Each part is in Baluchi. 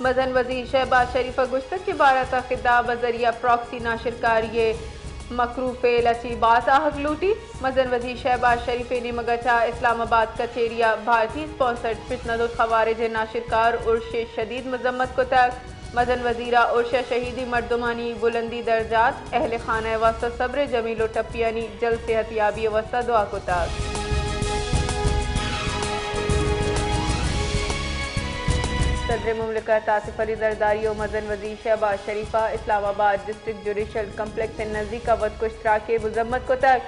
مزن وزیر شہباز شریف ء گوشتگ کہ بھارت ء خطاب ء ذریعہ پراکسی ناشرکاری ء مکروہ فعل ء چہ باز آہگ لوٹیت۔ مزن وزیر شہباز شریف ء نیمگ ء چہ اسلام آباد کچیری ء بھارتی اسپانسرڈ فتنۃ الخوارج ء ناشرکار ارش ء شدید مذمت کتگ۔ مزن وزیر ء ارش ء شہیدیں مردمانی بلندی درجات، اہل خانہ ء واستہ صبر جمیل و ٹپیانی جلد صحت یابی ء واستہ دعا کتگ۔ صدر مملکت آصف علی زرداری و مزن وزیر شہباز شریف ء اسلام آباد ڈسٹرکٹ جوڈیشل کمپلیکس ء نزیک ء وت کش تراک ء مذمت کتگ۔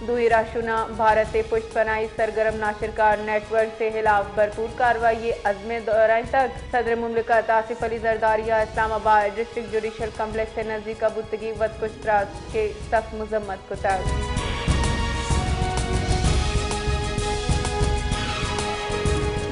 دوئیں رہشوناں بھارت ء پشت پناہی سرگرم ناشرکار نیٹ ورکس ء ہلاف بھرپور کاروائی ء عزم ء دہرائینتگ۔ صدر مملکت آصف علی زرداری ء اسلام آباد ڈسٹرکٹ جوڈیشل کمپلیکس ء نزیک ء بوتگیں وت کش تراک ء سخت مذمت کتگ۔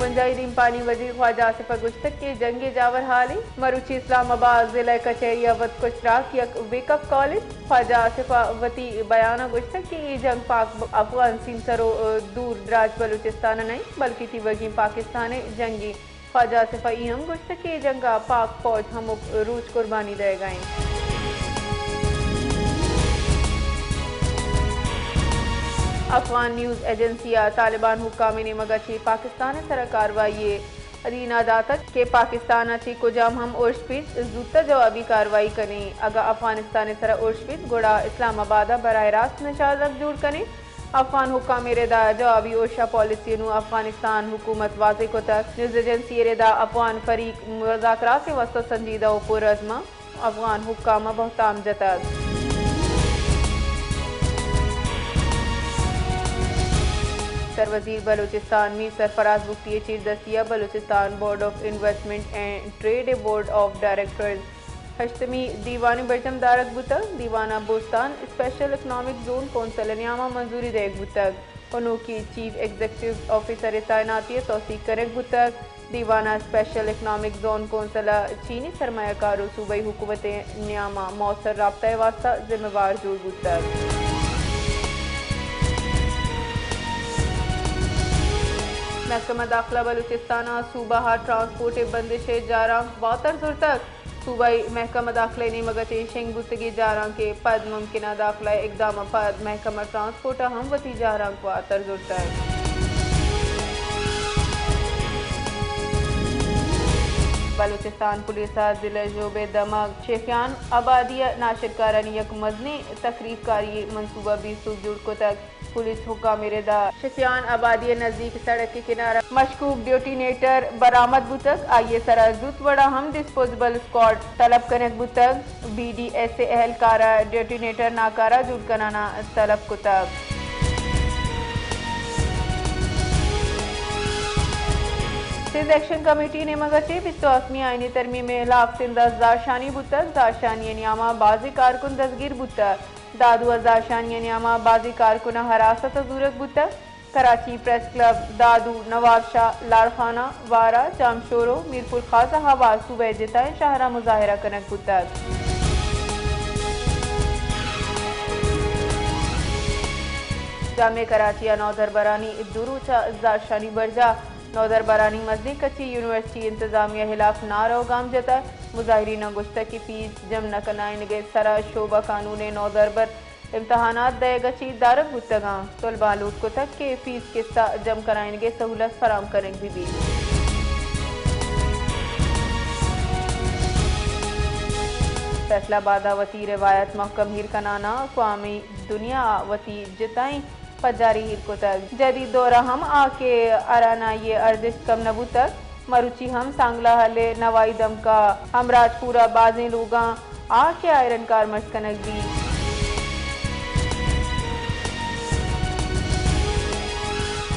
بنجاہی دیمپانی وزیر خواجہ آصف ء گوشتگ کہ جنگ ء جاور حال انت۔ مروچی اسلام آباد ضلع کچہری ء وت کش تراک یک ویک اپ کال انت۔ خواجہ آصف ء وتی بیان ء گوشتگ کہ اے جنگ پاک افغان سیمسر و دور دراج بلوچستان ء نہ انت، بلکہ تیوگیں پاکستان ء جنگ انت۔ خواجہ آصف ء اے ہم گوشتگ کہ اے جنگ ء پاک فوج ہمک روچ قربانی دئیگ ء انت۔ افغان نیوز ایجنسی ء طالبان حکام ء نیمگ ء چہ پاکستان ء سر ء کاروائی ء ادینہ داتگ کہ پاکستان ء چہ کجام ہم ارش بیت، زوت ء جوابی کاروائی کنیں۔ اگاں افغانستان ء سر ء ارش بیت، گڑا اسلام آباد ء براہ راست نشانگ جوڑ کنیں۔ افغان حکام ء ردا جوابی ارش ء پالیسی نوں افغانستان حکومت واضح کتگ۔ نیوز ایجنسی ء ردا افغان فریق مذاکرات ء واستہ سنجیدہ و پرعزم ء افغان حکام ء بہتام جتگ۔ سروزیر بلوچستان میر سرفراز بگٹی ء چیردستی ء Balochistan board of investment and trade ء بورڈ آف ڈائریکٹرز ہشتمی دیوان ء برجم دارگ بوتگ۔ دیوان ء Bostan special economic zone council ء نیام ء منظوری دئیگ بوتگ و نوکیں چیف ایگزیکٹو آفیسر ء تعیناتی ء توثیق کنگ بوتگ۔ دیوان ء اسپیشل اکنامک زون کونسل ء چینی سرمایہ کار و صوبائی حکومت ء نیام ء موثر رابطہ ء واستہ ذمہ وار جوڑ بوتگ۔ محکمہ داخلہ بلوچستان ء صوبہ ء ٹرانسپورٹ ء بندش ء جارانک واتر زرتگ۔ صوبائی محکمہ داخلہ ء نیمگ ء چہ شنگ بوتگیں جارانک ء پد ممکنہ داخلہ ء اقدام ء پد محکمہ ٹرانسپورٹ ء ہم وتی جارانک واتر زرتگ۔ بلوچستان پولیس ء ضلع ژوب ء دمگ شیخیان آبادی ء ناشرکارانی یک مزنیں تخریب کاری ء منصوبہ بے سوب جوڑ کتگ۔ پولیس حکام ء ردا شیخیان آبادی ء نزیک سڑک ء کنارہ مشکوک ڈیٹونیٹر برآمد بوتگ، آئی ء سرا زوت وڑا ہم ڈسپوزیبل اسکواڈ طلب کنگ بوتگ۔ بی ڈی ایس ء اہلکار ء ڈیٹونیٹر ناکارہ جوڑ کنان ء طلب کتگ۔ سندھ ایکشن کمیٹی نیمگ ء چہ بیست ء ہفتمی آئینی ترمیم ء ہلاپ سندھ ء زہرشانی بوتگ۔ زہرشانی ء نیام ء بازیں کارکن دزگیر بوتگ۔ دادو ء زہرشانی ء نیام ء بازیں کارکناں حراست ء زورگ بوتگ۔ کراچی پریس کلب، دادو، نواب شاہ، لاڑخانہ، وارا، جامشورو، میرپور خاص ء ہوار صوبہ ء جتائیں شہراں مظاہرہ کنگ بوتگ۔ جامعہ کراچی ء نودربرانی دو روچ ء زہرشانی برجاہ۔ نودربرانی مزنیں کچی یونیورسٹی انتظامیہ ہلاپ نعرہ و گام جتگ۔ مظاہریناں گوشتگ کہ فیس جم نہ کنائینگ ء سرا شعبہ کانون ء نودربر امتحانات دئیگ ء چہ دارگ بوتگاں۔ طلباء لوٹ کتگ کہ فیس قسط ء جم کنائینگ ء سہولت فراہم کنگ بہ بیت۔ فیصل آباد ء وتی روایت محکم ہیر کنان ء قومی دنیا ء وتی جتائیں پجاری ہیر کتگ۔ جدید دور ء ہم آ کہ ہرانائی ء ارزشت کم نہ بوتگ، مروچی ہم سانگلاہل ء نوائی دمک ء ہمراج پور ء بازیں لوگاں آ کہ آئرن کارمرز کنگ بیت۔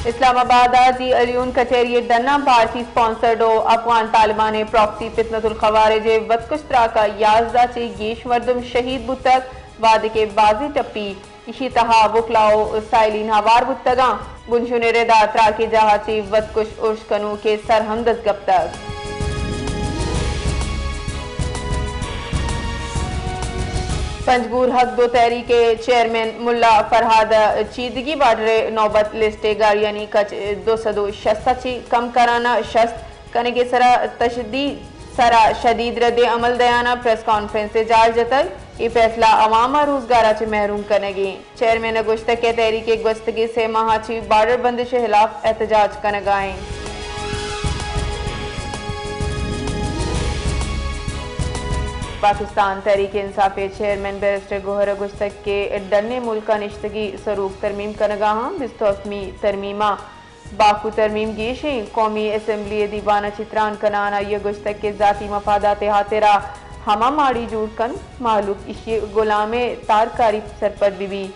اسلام آباد ء جی الیون کچہری ء ڈناں بھارتی اسپانسرڈ و افغان طالبان ء پراکسی فتنۃ الخوارج ء وتکش تراک ء یازدہ چہ گیش مردم شہید بوتگ، وہدے کہ بازیں ٹپی ایشی تہا وکلا و سائلین ہوار بوتگاں۔ بنشون ء ردا تراکیں جاہ ء چہ وتکش ارش کنوکے سر ہم دزکپتگ۔ پنجگور حق دو تحریک ء چیئرمین ملا فرہاد ء چیدگی بارڈر ء نوبت لسٹ ء گاڑیانی کچ دو سد و شست ء چہ کم کران ء شست کنگ ء سرا تشدی سرا شدید رد عمل دیانا پریس کانفرنس جار جتگ، اے فیصلہ عوام ء روزگار ء چہ محروم کنگی۔ چیئرمین ء گوشتگ کہ تحریک ء گوستگیں سہ ماہ ء چہ بارڈر بندش ء خلاف احتجاج کنگا ایں۔ پاکستان تحریک انصاف ء چیئرمین بیرسٹر گوہر ء گوشتگ کہ ڈنیں ملک ء نشتگی سروک ترمیم کنگا آں، بیست ء ہفتمی ترمیم ء باکو ترمیم گیشیں۔ قومی اسمبلی ء دیوان ء چہ تران کنان آئی ء گوشتگ کہ ذاتی مفادات ء ہاترا ہما ماڑی جوڑ کنت، مہلوک ایشی ء گلام ء تارکاری سرپد بہ بیت۔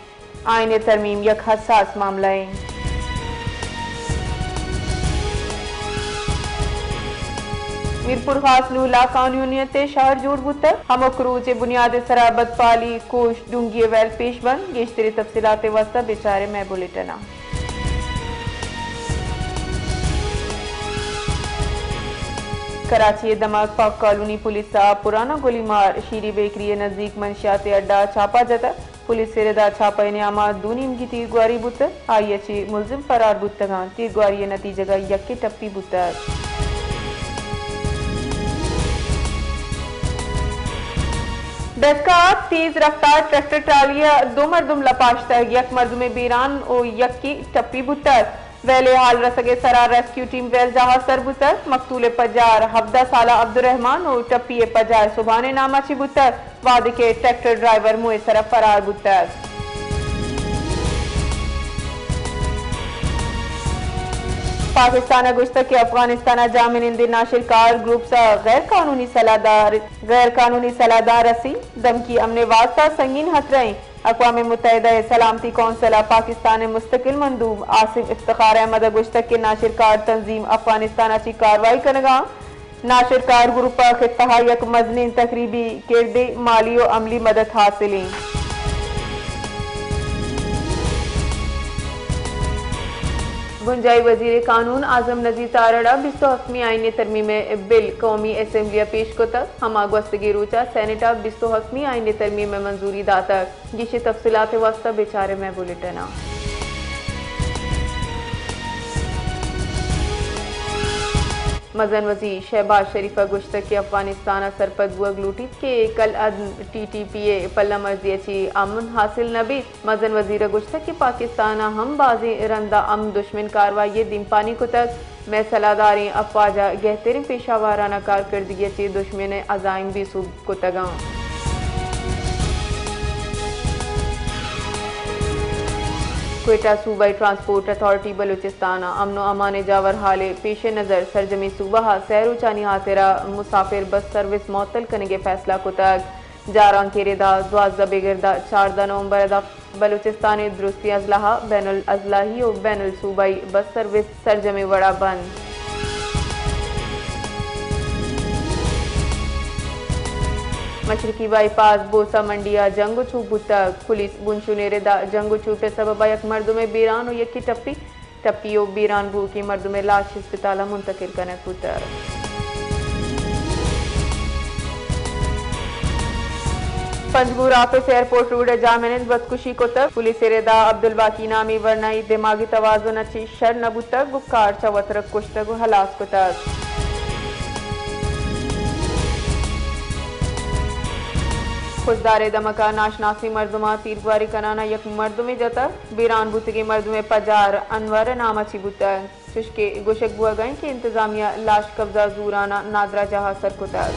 آئین ء ترمیم یک حساس معاملہ ایں۔ میرپور خاص نولا کانونیت ء شہر جوڑ بوتگ، ہمک روچ ء بنیاد ء سرا بدپالی، کوش، ڈونگی ء ویل پیش بنت۔ گیشتریں تفصیلات ء واستہ بچارے مئے بلیٹن ء۔ کراچی ء دمگ پاک کالونی پولیس ء پرانا گلی مار شیری بیکری ء نزیک منشیات ء اڈا چھاپہ جتگ۔ پولیس ء ردا چھاپہ ء نیاما دو نیمگی تیرگواری بوتگ، آئی ء چہ ملزم فرار بوتگاں۔ تیرگواری ء نتیجگ ء یکے ٹپی بوتگ۔ ڈسکا تیز رفتار ٹریکٹر ٹرالی ء دو مردم لپاشتگ، یک مردمے بیران و یکے ٹپی بوتگ۔ ویل ء حال رسگ ء سرا ریسکیو ٹیم ویل جاہ ء سر بوتگ۔ مقتول ء پجار ہبدہ سالہ عبدالرحمان و ٹپی ء پجار سبحان ء نام ء چہ بوتگ، وہدے کہ ٹریکٹر ڈرائیور موہ ء سرا فرار بوتگ۔ پاکستان ء گوشتگ کہ افغانستان ء جاہمنندیں ناشرکار گروپس ء غیر قانونی سلاہ دار، غیر قانونی سلاہ دار رسی دھمکی امن ء واستہ سنگین خطرہ ایں۔ اقوام متحدہ ء سلامتی کونسل ء پاکستان ء مستقل مندوب آصف افتخار احمد ء گوشتگ کہ ناشرکار تنظیم افغانستان ء چہ کاروائی کنگ ء انت۔ ناشرکار گروپ ء خطہ ء یک مزنیں تخریبی کردے مالی و عملی مدد حاصل انت۔ بنجاہی وزیر قانون اعظم نذیر تارڑ ء بیست و ہفتمی آئین ترمیم ء بل قومی اسمبلی ء پیش کتگ۔ ہما گوستگیں روچ ء سینیٹ ء بیست و ہفتمی آئین ترمیم ء منظوری داتگ۔ گیشیں تفصیلات ء واستہ بچارے مئے بلیٹن ء۔ مزن وزیر شہباز شریف ء گوشتگ کہ افغانستان ء سرپد بوگ لوٹیت کہ کل عدم ٹی ٹی پی ء پلہ مرزی ء چہ امن حاصل نہ بیت۔ مزن وزیر ء گوشتگ کہ پاکستان ء ہم بازیں رند ء امن دشمن کاروائی ء دیمپانی کتگ۔ مئے سلاہداریں افواج ء گہتریں پیشہ وارانہ کارکردگی ء چہ دشمن ء عزائم بے سوب کتگ انت۔ کوئٹہ، صوبائی ٹرانسپورٹ اتھارٹی بلوچستان ء امن و امان ء جاور حال ء پیش نظر سرجمیں صوبہ ء سئے روچانی ہاترا مسافر بس سروس معطل کنگ ء فیصلہ کتگ۔ جارانکے ردا دوازدہ بگر داں چاردہ نومبر ء داں بلوچستان ء درستیں اضلاع ء بین الاضلاعی و بین الصوبائی بس سروس سرجمیں وڑا بند۔ مشرقی بائی پاس بوسہ منڈی ء جنگ و چوپ بوتگ۔ پولیس بنشونے ردا جنگ و چوپ ء سبب ء یک مردمے بیران و یکے ٹپی۔ ٹپی و بیران بوؤکیں مردمے لاش ہسپتال ء منتقل کنگ بوتگ۔ پنجگور آفس ایئرپورٹ روڈ ء جاہمنند وتکشی کتگ۔ پولیس ء ردا عبدالباقی نامی ورنائی دماغی توازن ء چہ شر نہ بوتگ و کار چہ وترگ کشتگ و ہلاس کتگ۔ خضدار ء دمگ ء ناشناسیں مردماں تیرگواری کنان ء یک مردمے جتگ۔ بیران بوتگیں مردم ء پجار انور ء نام ء چہ بوتگ، چشکہ گوشگ بوگ ء انت کہ انتظامیہ لاش قبضہ زوران ء نادراہ جاہ ء سر کتگ۔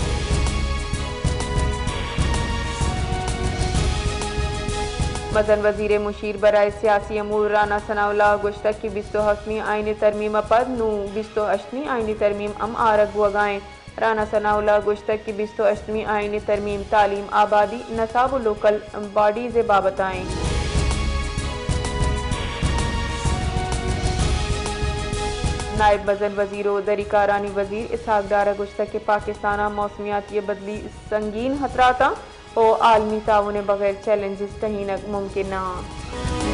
مزن وزیر مشیر برائے سیاسی امور رانا ثناء اللہ ء گوشتگ کہ بیست و ہفتمی آئین ترمیم ء پد نوں بیست و ہشتمی آئین ترمیم ہم آرگ بوگ ء انت۔ رانا ثناء اللہ ء گوشتگ کہ بیست و ہشتمی آئین ترمیم تعلیم، آبادی، نصاب و لوکل باڈیز ء بابت ء انت۔ نائب مزن وزیر و دری کارانی وزیر اسحاق ڈار ء گوشتگ کہ پاکستان ء موسمیاتی بدلی سنگین خطراتاں و عالمی تعاون ء بغیر چیلنجز ٹہینگ ممکن نہ انت۔